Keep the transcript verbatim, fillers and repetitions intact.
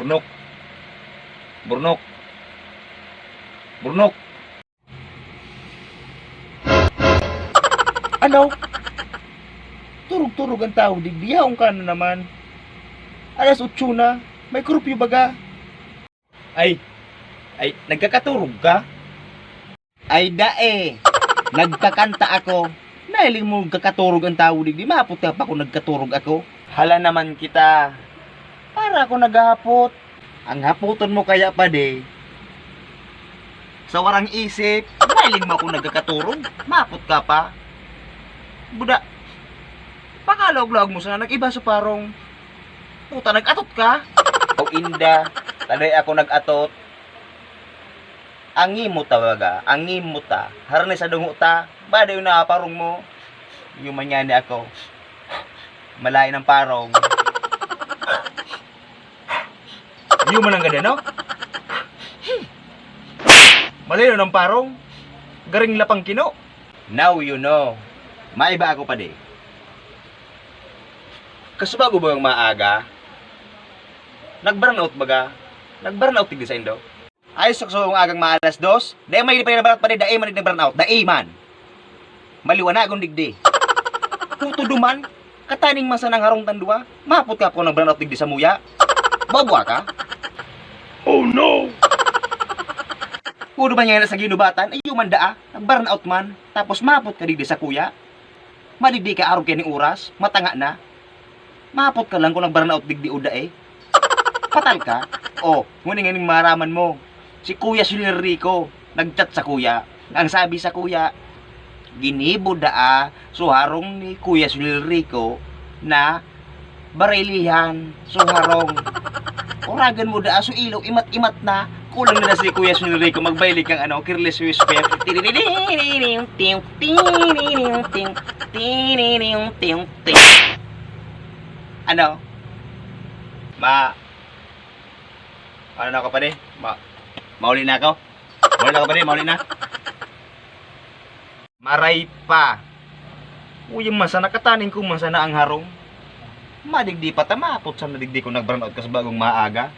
Burnok. Burnok. Burnok. Ano? Turog-turog ang tawo digdi, yaon ka na naman. Alas otso na, may kurupyo baga. Ay, ay, nagkakaturog ka? Ay, dae. Nagkakanta ako. Nahiling mo, nagkakaturog ang tawo digdi. Mahapot ka pa kung nagkaturog ako. Hala naman kita. Para ako naghahapot. Ang hapoton mo kaya, padi, sa warang isip, nahiling mo ako nagkakaturog. Mahapot ka pa. Buda, pakalaog-laog mo sana nag-iba sa parong. Puta, nag-atot ka? O inda, taday ako nag-atot. Ang imo ta, baga, ang imo ta. Harani sa dungo ta, bada yung nakaparong mo. Yung manyani ako. Malain ang parong. Yung mananggad, ano? Malain ang parong. Garing lapang kino. Now you know. Maiba ako, padi. Kasubago ba yung maaga? Nagbrownout baga? Nagbrownout digdi sa indo? Ay, suksong agang maalas dos. Dai may di pa nagbrownout, padi, dai man di nagbrownout. Dai man. Maliwanagon digdi. Puto duman. Kataning man sanang harong tandua. Mapot ka ako nagbrownout digdi sa muya. Bobo ka? Oh no! Puto man yan sa ginubatan. Ay, yung mandaa. Nagbrownout man. Tapos mapot ka digdi sa kuya. Madigdi ka arog kaya ning oras, matanga na. Mapot ka lang kung nagbrownout digdi o dai. Patal ka. O, ngunyan nganing maraman mo. Si Kuya Sunil Rico, nag-chat sa kuya. Ang sabi sa kuya, ginibo daa so harong ni Kuya Sunil Rico na barilihan so harong. Uragan mo daa so ilaw, imat-imat na. Kulang na si Kuya Sunil Rico, magbaili kang ano, careless whisper. Tininining, ting, tininining, ting, tininining, ting, ting. Ano? Ma, ano na ako, pare? Ma, mauli na ako? Mauli na ako, pare? Mauli na? Maray pa. Uy, yung masa, nakataning ko masa na ang harong. Madigdi pa ta, mapot sa nadigdi ko nag-brownout kas bagong maaga.